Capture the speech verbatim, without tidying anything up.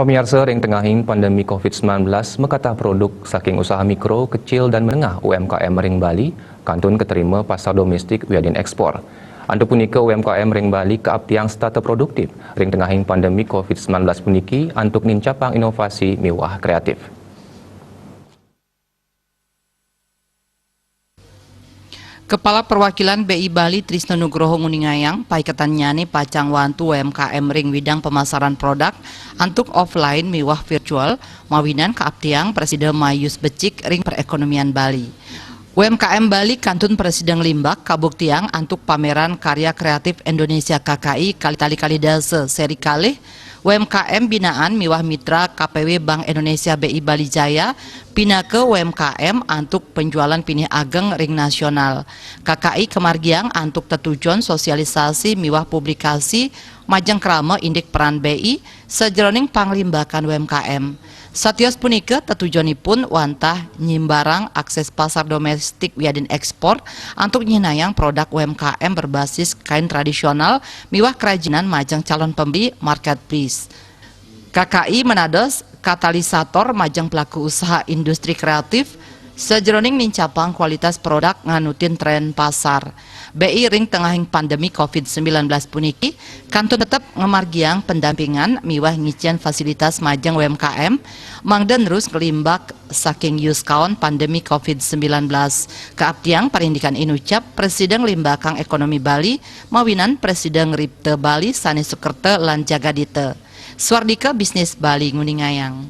Pamiarsa, ring tengahing pandemi covid sembilan belas, makatah produk saking usaha mikro, kecil, dan menengah, U M K M, ring Bali kantun katerima pasar domestik wiadin ekspor. Antuk punika, U M K M ring Bali kaaptiang setata produktif ring tengahing pandemi covid sembilan belas puniki antuk nincapang inovasi miwah kreatif. Kepala Perwakilan B I Bali, Trisno Nugroho, nguningayang paiketannyane pacang ngwantu U M K M ring widang pemasaran produk antuk offline miwah virtual, mawinan kaaptiang prasida mayus becik ring perekonomian Bali. U M K M Bali kantun prasida nglimbak kabuktiang antuk pameran karya kreatif Indonesia K K I kali tali kalih dasa seri kalih, U M K M binaan miwah mitra K P W Bank Indonesia B I Bali Jaya, pinaka U M K M antuk penjualan pinih ageng ring nasional. K K I kamargiang antuk tetujon sosialisasi miwah publikasi majeng krama indik peran B I sajeroning panglimbakan U M K M. Satios punika tetujonipun wantah nyimbarang akses pasar domestik wiadin ekspor antuk nyihnayang produk U M K M berbasis kain tradisional miwah kerajinan majeng calon pembeli, marketplace. K K I menados katalisator majeng pelaku usaha industri kreatif sajeroning nincapang kualitas produk nganutin tren pasar. B I ring tengahing pandemi covid sembilan belas puniki kantun tetep ngamargiang pendampingan miwah ngicen fasilitas majeng U M K M mangda nerus nglimbak saking yuskaon pandemi covid sembilan belas. Kaaptiang parindikan inucap prasida nglimbakang ekonomi Bali mawinan prasida ngripta Bali sane sukerta lan jagadita. Swardika Bisnis Bali nguningayang.